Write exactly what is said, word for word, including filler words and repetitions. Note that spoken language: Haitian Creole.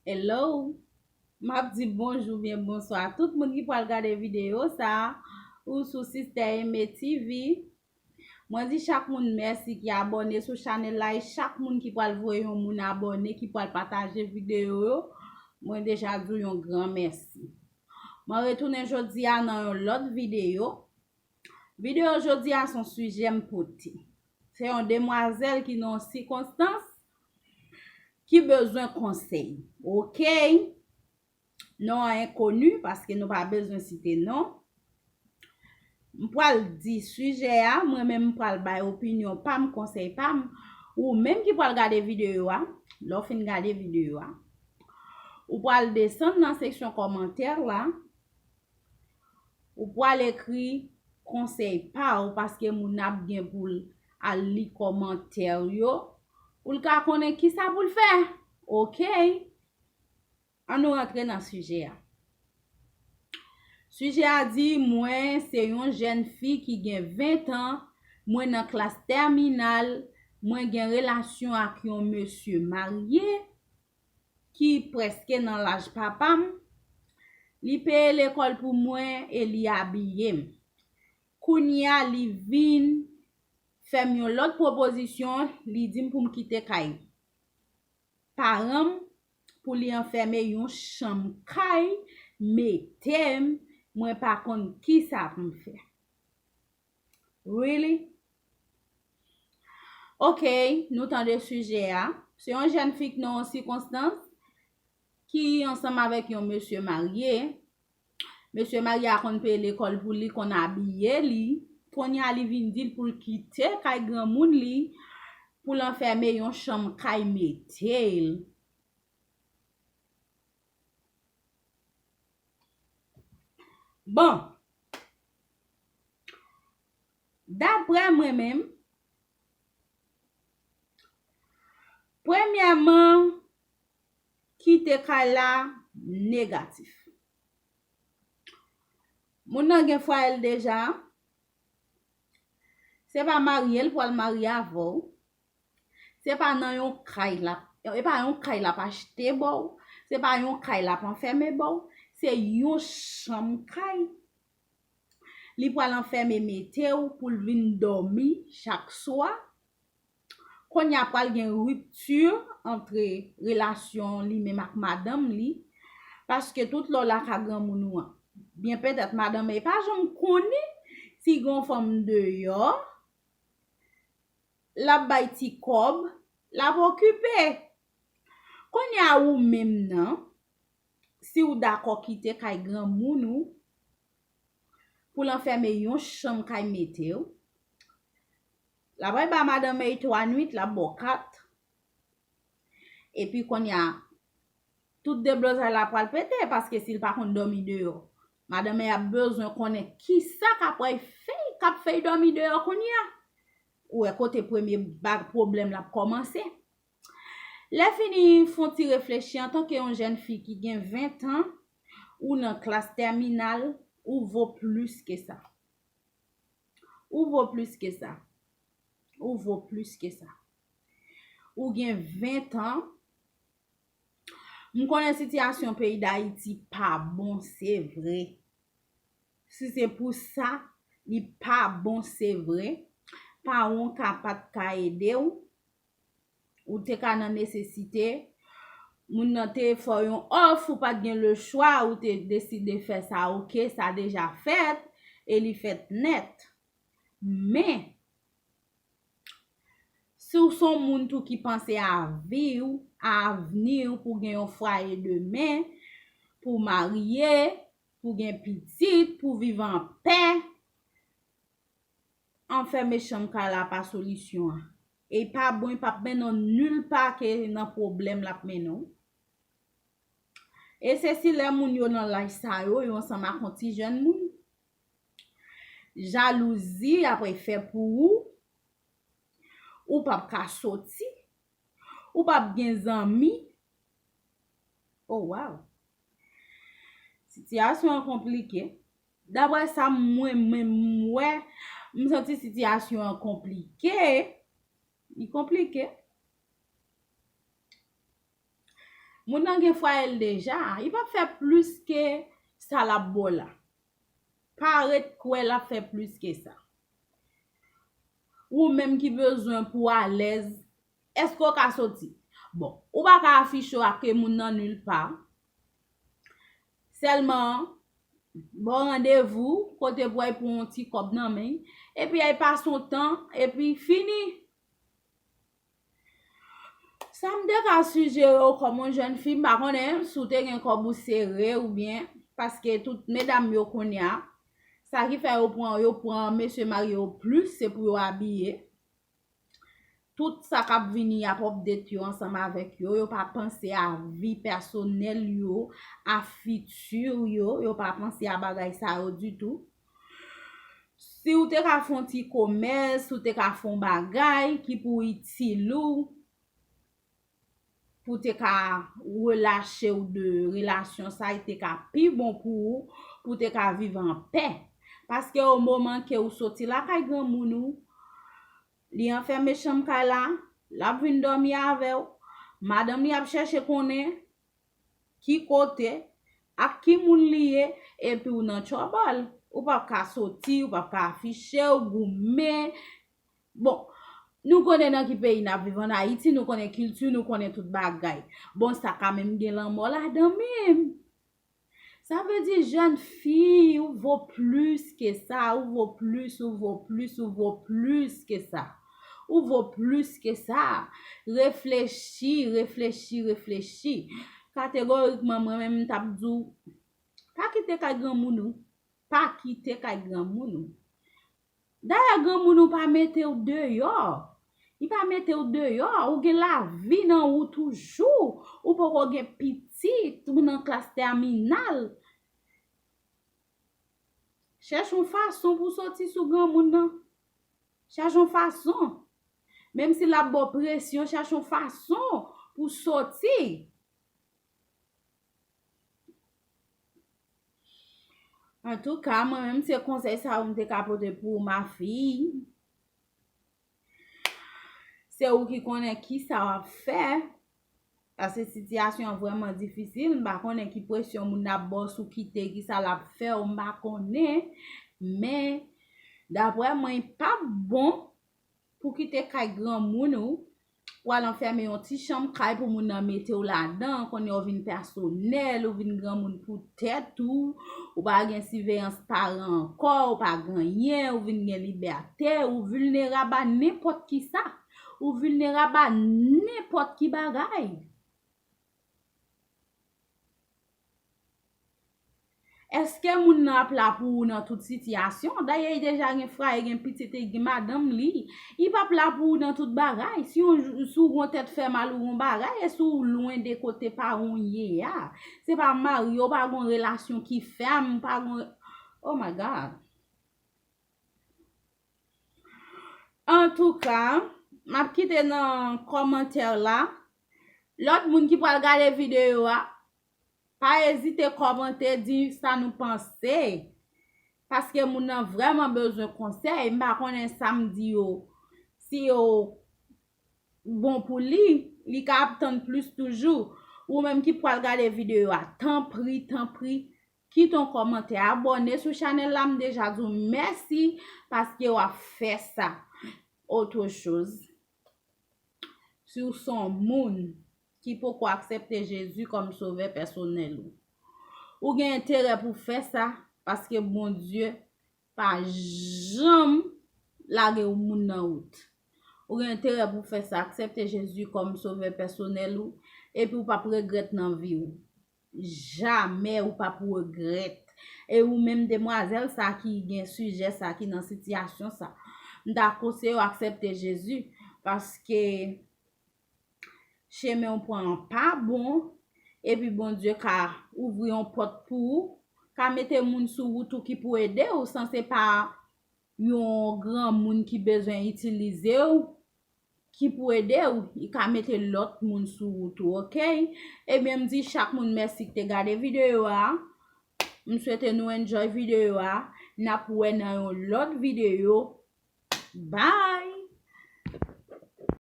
Hello. M ap di bonjou byen bonswa a tout moun ki pral gade videyo sa a, ou sou Sister Aimée T V. Mwen di chak moun mèsi ki abòne sou chanèl la, e chak moun ki pral voye yon moun abòne, ki pral pataje videyo yo, mwen deja di w yon gran mèsi. Mwen retounen jodi a nan yon lòt videyo. Videyo jodi a se yon sijè m pote. Se yon demwazèl ki nan yon sikonstans ki bezwen konsèy. Oke? Non an enkoni, paske nou pa bezwen site non. M pral di sijè a, mwen menm m pral bay opinyon pa m, konsèy pa m. Ou menm ki pral gade videyo a, lè w fin gade videyo a, ou pral desann nan seksyon kòmantè la, ou pral ekri konsèy pa w, paske moun ap gen pou l al li kòmantè yo, pou l ka konnen kisa pou l fè. Oke? Ann nou rantre nan sijè a. Sijè a di, mwen se yon jèn fi ki gen ven tan, mwen nan klas tèminal, mwen gen relasyon ak yon mesye marye ki prèske nan laj papa m. Li peye lekòl pou mwen e li abiye m. Kounye a, li vin fè m yon lòt pwopozisyon, li di m pou m kite kay paran m pou li anfème yon chanm kay mete m, mwen pa konn kisa pou m fè. Really? Oke, nou tande sijè a. Se yon jèn fi ki nan yon sikonstans ki ansanm avèk yon mesye marye. Mesye marye a konn peye lekòl pou li, konn abiye li. Kounye a li vin di l pou l kite kay granmoun li, pou l anfème yon chanm kay mete l. Bon, daprè mwen menm, premyèman, kite kay la negatif. Moun nan gen fwaye l deja. Se pa marye l pral marye avè w. Se pa nan yon kay l ap, e pa yon kay l ap achte ba w. Se pa yon kay l ap anfème ba w. Se yon chanm kay. Li pral anfème mete w pou l vin dòmi chak swa. Kounye a pral gen ripti ant relasyon li menm ak madanm li, paske tout lè w lakay granmoun ou an, byen petèt madanm e pa janm konnen si gen yon fanm deyò, l ap bay ti kòb, l ap okipe. Kounye a ou menm nan, si w dakò kite kay granmoun ou, pou l anfème yon chanm kay mete w, l ap al ba madanm e twa nwit, l ap ba w kat. Epi kounye a, tout deblozay la pral pete, paske si l pa konn dòmi deyò, madanm e ap bezwen konnen kisa k ap fè, k ap fè l dòmi deyò kounye a. Ou wè kote premye bag pwoblèm la ap kòmanse. Lè fini, fè yon ti reflechi, antanke yon jèn fi ki gen ven tan, ou nan klas tèminal, ou vo plis ke sa. Ou vo plis ke sa. Ou vo plis ke sa. Ou gen ven tan. M konnen sitiyasyon peyi Dayiti pa bon, se vre. Si se pou sa, li pa bon, se vre. Paran w ka pa t ka ede w. Ou te ka nan nesesite. Moun nan te fè w yon òf, ou pa t gen lechwa, ou te deside fè sa, oke, sa deja fèt, e li fèt nèt. Men, si w se yon moun tou ki panse a vi w, a avni w, pou gen yon fwaye demen, pou w marye, pou w gen pitit, pou w viv anpè, anfème chanm kay la pa solisyon an. E pa bon, e p ap mennen w nil pa ke nan pwoblèm l ap mennen w. E se si lè moun yo nan laj sa yo, yo ansanm ak yon ti jèn moun, jalouzi ap fè pou ou, ou p ap ka soti, ou p ap gen zanmi. Oh, wow. Sitiyasyon an konplike. Daprè sa mwen menm m wè, m santi sitiyasyon an konplike. Li konplike. Moun nan gen fwaye l deja, li p ap fè plis ke sa l ap ba w la. Pa ret kwè l ap fè plis ke sa. Ou menm ki bezwen pou w alèz, èske w ka soti? Bon, ou pa ka afiche w ak moun nan nil pa. Sèlman, ba w randevou, kote pou w al pran yon ti kòb nan men l, epi al pase yon tan, epi fini. Sa m te ka sijere w kòm yon jèn fi, m pa konnen si w te gen kòb ou sere oubyen, paske tout medam yo kounye a, sa ki fè yo pran, yo pran mesye marye yo plis, se pou yo abiye. Tout sa k ap vini, y ap update yo ansanm avèk yo. Yo pa panse a vi pèsonèl yo, a fiti yo. Yo pa panse a bagay sa yo ditou. Si w te ka fè yon ti komès, si w te ka fè yon bagay ki pou itil ou, pou w te ka relache w de relasyon sa, li te ka pi bon pou ou, pou w te ka viv anpè. Paske o moman ke w soti lakay granmoun ou, li anfème chanm kay la, l ap vin dòmi avè w. Madanm li ap chèche konnen ki kote, ak ki moun li ye, epi w nan twòbòl. Ou p ap ka soti, ou p ap ka afiche w, goumen. Bon, nou konnen nan ki peyi n ap viv, ann Ayiti, nou konnen kilti, nou konnen tout bagay. Bon, sa ka menm gen lanmò ladan menm. Sa vle di, jèn fi, ou vo plis ke sa, ou vo plis, ou vo plis, ou vo plis ke sa. Ou vo plis ke sa. Reflechi, reflechi, reflechi. Kategorikman, mwen menm, m t ap di w, pa kite kay granmoun ou. Pa kite kay granmoun ou. Dayè, granmoun ou pa mete w deyò. Li pa mete w deyò. Ou gen lavi nan ou toujou. Ou poko gen pitit. Ou nan klas tèminal. Chèche yon fason pou soti sou granmoun nan. Chèche yon fason. Menm si l ap ba w presyon, chèche yon fason pou soti. Antouka, mwen menm, se konsèy sa yo m te ka pote pou ou, ma fille. Se ou ki konnen ki sa w ap fè. Paske sitiyasyon an vrèman difisil. M pa konnen ki presyon moun nan ap ba w sou kite, ki sa l ap fè w, m pa konnen. Men, daprè mwen, li p ap bon pou kite kay granmoun ou, pou al anfème yon ti chanm kay pou moun nan mete w ladan, kounye a w vin pèsonèl, ou vin granmoun pou tèt ou, ou pa gen siveyans paran ankò, ou pa gen anyen, ou vin gen libète, ou vilnerab a nenpòt ki sa, ou vilnerab a nenpòt ki bagay. Èske moun nan ap la pou ou nan tout sitiyasyon? Dayè, li deja gen fwaye, gen pitit, li gen madanm li. Li p ap la pou ou nan tout bagay. Si yon jou, si w gon tèt fè mal ou gon bagay, e si w lwen de kote paran w ye a. Se pa marye, w pa gon relasyon ki fèm, pa gon, oh my God. Antouka, m ap kite nan kòmantè la. Lòt moun ki pral gade videyo a, pa ezite kòmante, di sa nou panse. Paske moun nan vrèman bezwen konsèy. M pa konnen sa m di yo, si yo bon pou li, li ka ap tann plis toujou. Ou menm ki pral gade videyo a, tanpri, tanpri, kite yon kòmantè, abòne sou chanèl la, m deja di w mèsi paske w ap fè sa. Autre chose, si w se yon moun ki poko aksepte Jezi kòm sovè pèsonèl ou, ou gen enterè pou w fè sa, paske Bondye pa janm lage yon moun nan wout. Ou gen enterè pou w fè sa, aksepte Jezi kòm sovè pèsonèl ou, epi w p ap regrèt nan vi w. Jamè ou p ap regrèt. E ou menm demwazèl sa ki gen sijè sa, ki nan sitiyasyon sa, m ta konseye w aksepte Jezi, paske chemen w pran an pa bon, epi Bondye ka ouvri yon pòt pou ou, ka mete moun sou wout ou ki pou ede w, san se pa yon granmoun ki bezwen itilize w, ki pou ede w, li ka mete lòt moun sou wout ou, oke? Ebyen, m di chak moun mèsi ki te gade videyo a. M swete nou enjoy videyo a. N ap wè nan yon lòt videyo. Bye!